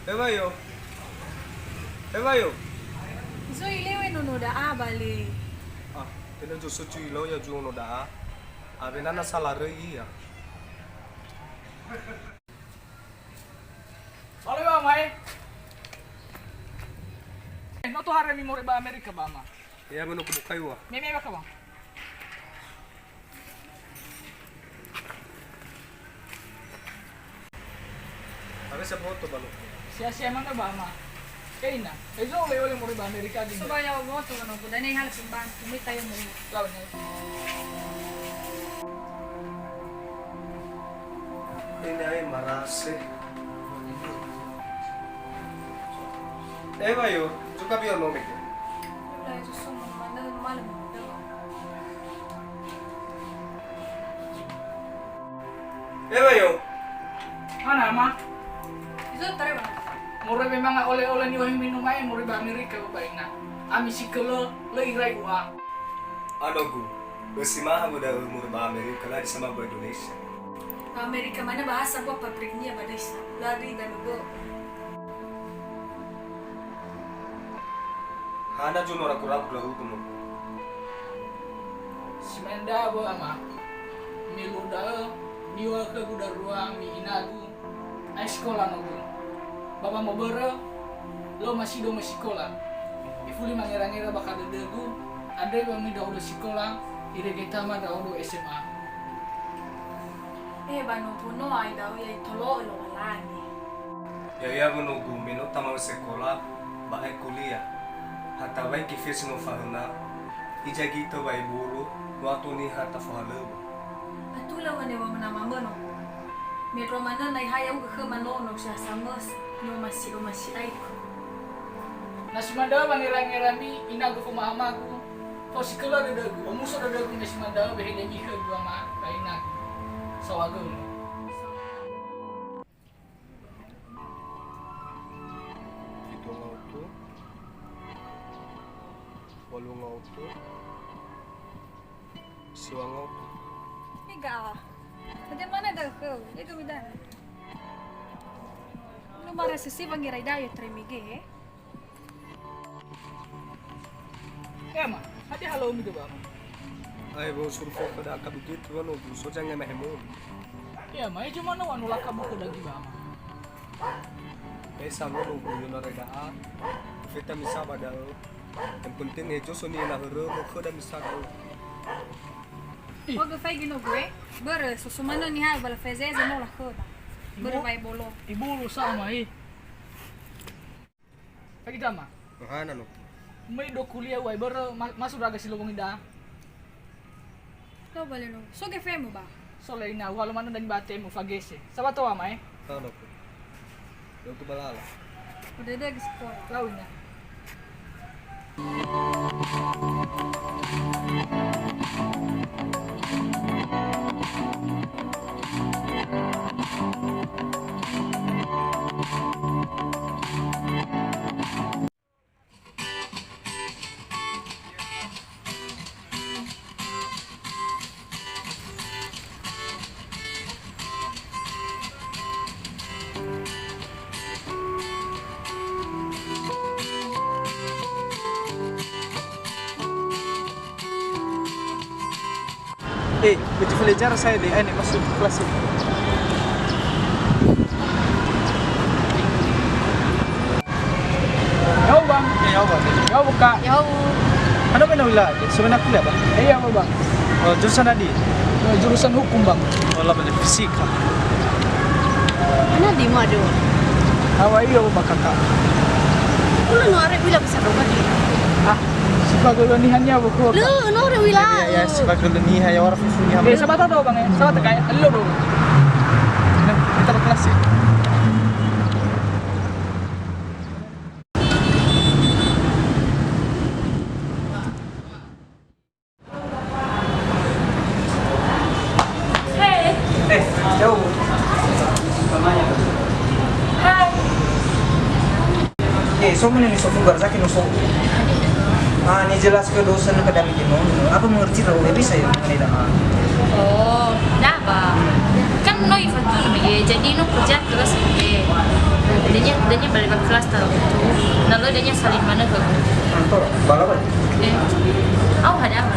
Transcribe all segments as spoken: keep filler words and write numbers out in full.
Ewa yo. Ewa yo. Zui lewe nono da'a bale. Ah, tenö zoso zui lo ya zuo no da'a. Awena na salaröi ia. Bale ba, Ama, e. Eh, no tohare mi moroi ba Amerika ba, Ama. Ya, meno ku bukai wa. Me, me, ba, ka, Bang. Are sa foto balo. Sia-sia manö ba, Ama. Keina. Ezo we ole moroi ba Amerika di. Coba ya foto no, ku dane hal simban, kumi tayo mo. Lawan. Ini ai marase. Ewa yo, juga bio no meke. Udah itu semua mana malam. Ewa yo. Mana, Ama? Izo tare ba. Moroi memang ole-ole niŵa'ö minum ae moroi ba Amerika ba ina. Ami si kölö lö irai ua. Anogu, ösi maha ba da'ö moroi ba Amerika la di sama ba Indonesia. Ba Amerika mana bahasa gua pabriknya ba desa. La di dan gua. Hana zui no ragu-ragu lahugu no. Si ma'andrö, Ama. Melu da'ö, niŵa'ö khögu darua mi inagu, ae sikola nogu. Ba wamöbörö, lö masido möi sikola. Ifuli mangera-ngera bakha dödögu, andrö ba möi ndra'odo sikola, irege tama ndra'odo S M A. Eh, ba nogu no ai da'ö ya itolo'ö Lowalangi. Ya'ia wönogu me no tama'ö sekola, ba ae kuliah. Ha tawaigi fesi no fahöna, izaigi tö wa'ebolo, no ato niha tafohalöŵö. Atulö wöne wamöna mamöno. Mendrua manö na iha ya'ugö khöma nono si ha samösa, niŵa'ö masido masi'aigu. Na si ma'andrö wangera-ngerami, inagu foma amagu, fao si kölö dödögu, omuso dödögu me si ma'andrö wehedemi khögu ama, ba inagu. Saohagölö. Fitu ngaotu, walu ngaotu, siwa ngaotu. Ega. Bagaimana dah kau? Ega midana. Lu marasesi wangerai dayo tremige, eh? Eh, Ama, hadia halömi dödöma? Ai, bö'ö surfo kada akabigit, wano, so jangan mahemo. Eh, Ama, eh, cuma no, anu laka buku dagi ba, Ama. Eh, sama no, bu yuna reda'a. Feta misa ba da'ö. Yang penting, eh, joso ni na hörö, mo khöda misa da'ö. Ih. Oge faigi no gue, börö, susu manö niha, bala fezeze no la khöda. Börö wa'ebolo. Ibulu sama, ih. Lagi dama. Mahana no. Möi do kuliah uai börö ma-, masuk raga si lowongi da. Lo bale no. So gefemu ba. So le ina uha lo mana dan batemu fagese. Sabato ama eh. Hana no. Lo ku balala. Udah deh ke sekolah. Lau ina. Eh, baju pelajar saya deh, ini masuk kelas ini. Yau, Bang. Eh, yau, Bang. Yau, Kak. Yau. Ada mana uila? Sebenarnya kuliah, Bang? Iya, Bang. Oh, jurusan tadi? Oh, jurusan hukum, Bang. Oh, lah, balik fisika. Mana di madu? Awa iyo, Bang, Kakak. Ulah nuare bila bisa dokan. Ah, sifagölö niha niha, Bu. Lu, no re wila. Ya, ya, sifagölö niha ya, orang fufu niha. Eh, sama tahu, Bang, ya? Sama tekai, lu, Bro. Nah, kita berkelas, ya. Hey. Eh, yo. Hai. Eh, so mene ni so fugar zaki no so. Ah, ni jelas ke dosen ke dami ke no. Apa mengerti tahu bisa ya mengenai dah? Oh, dah, Bang. Kan no ifaki biye, jadi no kerja terus biye. Dania, dania balik ba kelas tau. Lalu dania salin manö khögu. Kantor, bala apa? Eh. Au hada apa?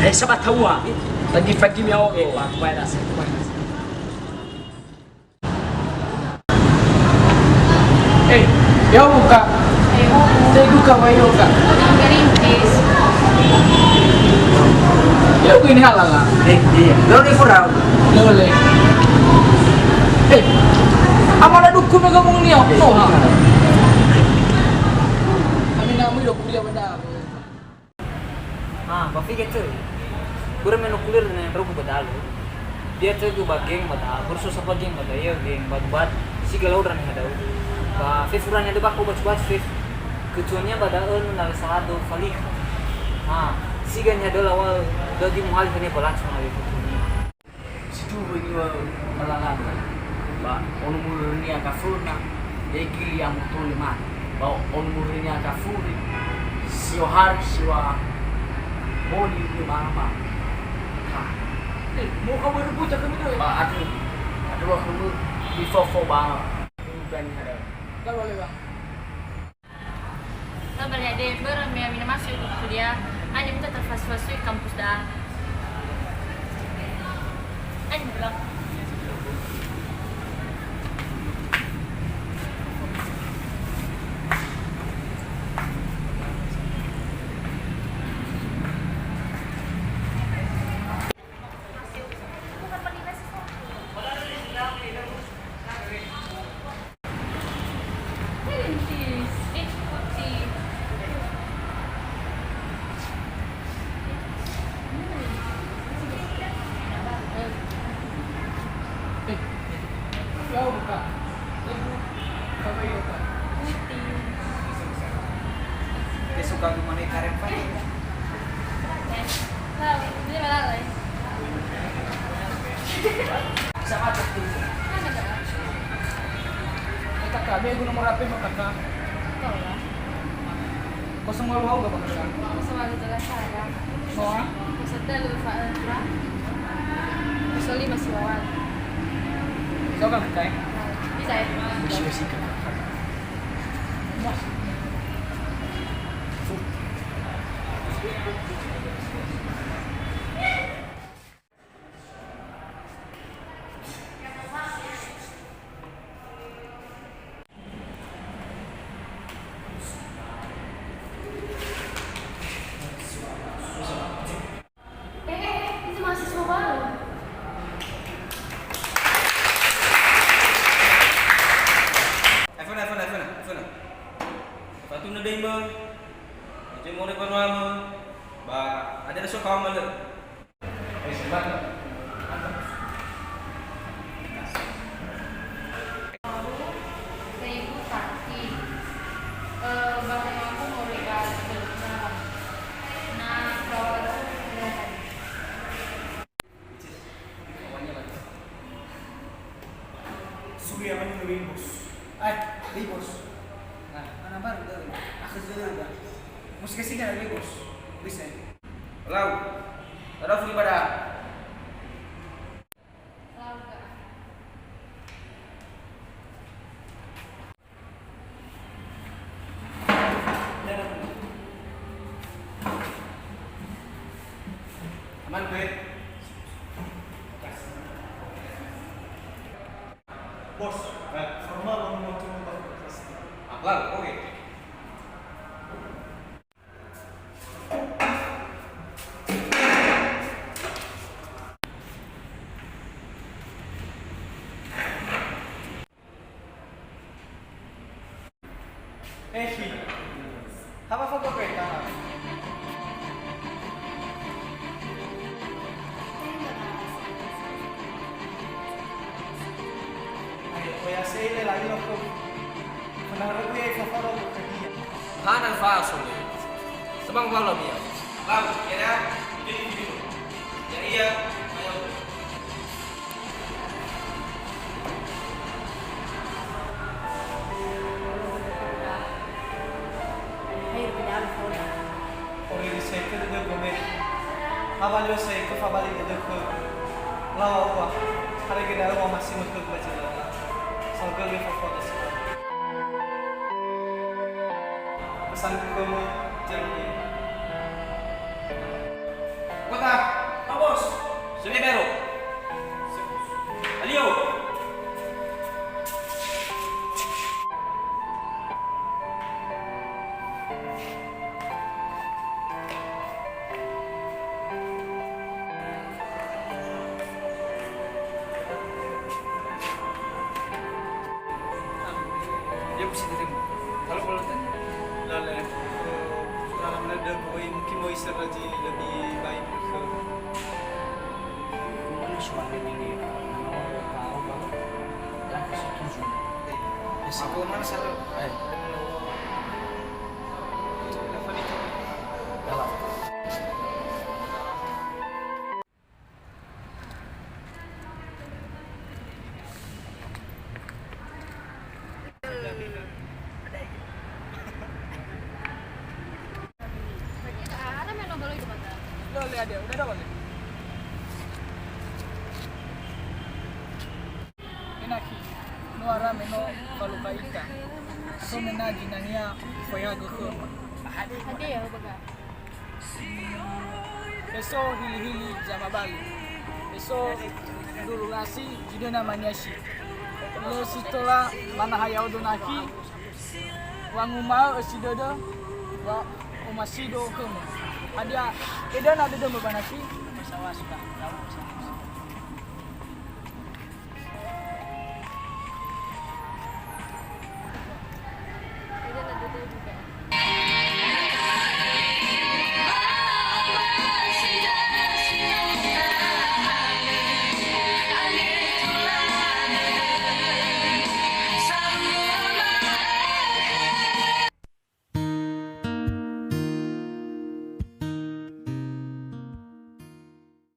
Eh, sabatua. Pagi-pagi mi awak. Eh, wah, wah, dah, wah. Eh, ya buka. Eh, oh. Saya buka, wa yo ka. Gerintis. Ya, ini halal lah. Eh, iya. Lo di furau. Lo le. Eh, amala duku mega mung nio. No ha. Kami namu do kuliah benda. Ah, ba fige tö. Guru me no kulir ne rogu ba dalu. Dia tö gu ba geng ba da, guru so sapa geng ba da, ya geng ba ba. Siga lau dran hadau. Ba fe furan hadau ba ko ba cuba fe. Kecuanya ba da en na salado falik. Ah, siga nya dala wal dadi muhal kene balac ma ya kecuanya. Si duhu niŵa'ö malalanda, ba ono murönia gaföna, ya'ia gili amotole mane, ba ono murönia gafuri, siŵa hari siŵa boli lima mane. Ha. Eh, mau kamu rebut aku minum? Ba, aduh, aduh, aku mau di fofo ba. Bukan ada. Tak boleh, Bang. Tabali ade börö me ami na masuk kuliah, hanya minta terfasu-fasui kampus da. Ayo bilang. Besok aku mana karep. Nah, ini malah. Bisa macet tuh. Mana, Kak? Eh, Kakak, be guna nomor H P ma, Kakak. Tahu lah. Kosong walu hau gak, Kakak? Kosong walu telah saya. Soal? Kosong telu fa-, eh, fa-, kosong lima siwawan. Tahu kan, Kakak, ya? Bisa ya? Bisa, bisa, Kakak. Wah. Eh, eh, itu mahasiswa baru. Iphone, iPhone, iPhone, iPhone. Fatunö daimö, ije more banuamö, ba adera so kawa malö. Suri apa ni, Bos? Eh, Bos. Nah, mana baru dah? Aku sudah dah. Musik kasih kan, Bos? Bisa. Lau. Ada furi pada. Aman, Be? Bos, eh, formal mau coba. Akhlak, oke. Ehi. Haba fo pepeta? Ayo, oya sei le lagi loko. Pernah ragu ya, Fafa, lo ke dia. Hana fa sole. Sebang bala dia. Bang, ya dah. Jadi gitu. Ya iya, ayo. Hai, udah, udah. Ore di second gue gome. Abali osai ke fabali dödökhö. Lawa ua, harege da'ö wa masi mökhö ba zi lala. Saogö le fafo da si. Pesan khömö, Jeremy. Kota. Pak Bos. Sini Bero. Alio. Dia mesti terima. Kalau boleh tanya. Lale, eh, dalam nada boy mungkin mau istilah lebih baik ke. Mana suami ini? Nama orang tahu bang. Dan setuju. Aku mana salah? Eh. Lo, le, ada, udah ada, wale. Enakhi, no ara me no falukha ita. So me na zinania foyagö khöma. Hadia, baga? Eso hilihili zamabali. Eso ndruru lasi zi döna maniasi. Lö si tola manaha ya'odo nakhi, wanguma'ö ösi dödö, wa omasido khöma. Hadia, edöna dödömö ba nakhi? Masalah sudah, jauh masalah.